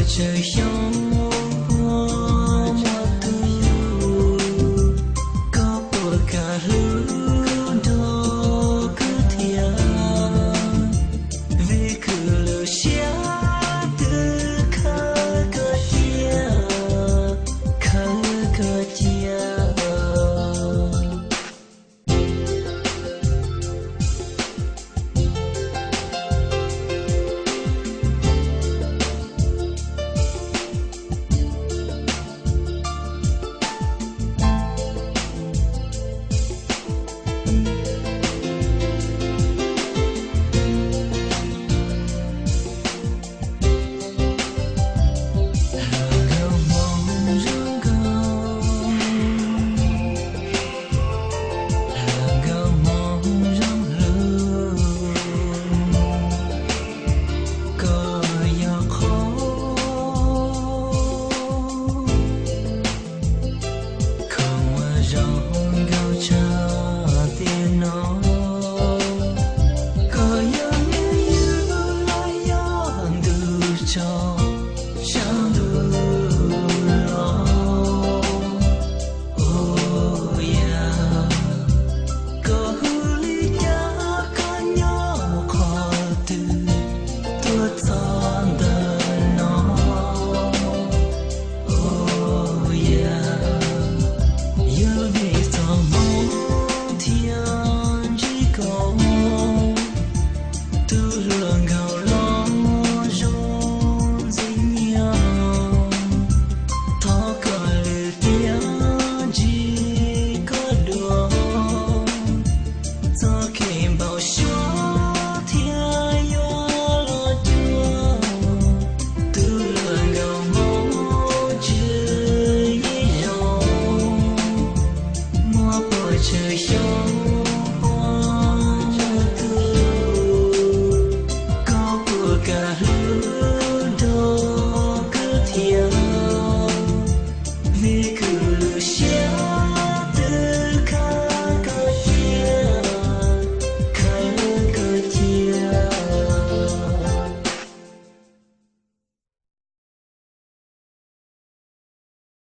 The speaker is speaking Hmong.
Tsawg xyoo muaj tus, koj puas kam hlub nrog kuv thiab? Vim kuv lub siab twb khawb koj cia, khawb koj cia. Nkauj hmoob zoo nkauj, nkauj hmoob zoo hlub, koj yog qhov khoom uas zoo nkauj tshaj tiam no. Koj yog me yus los yog ntu tso, sab ntuj los. Ua yam, koj hu li cas, koj nyob qhov twg, tuaj txog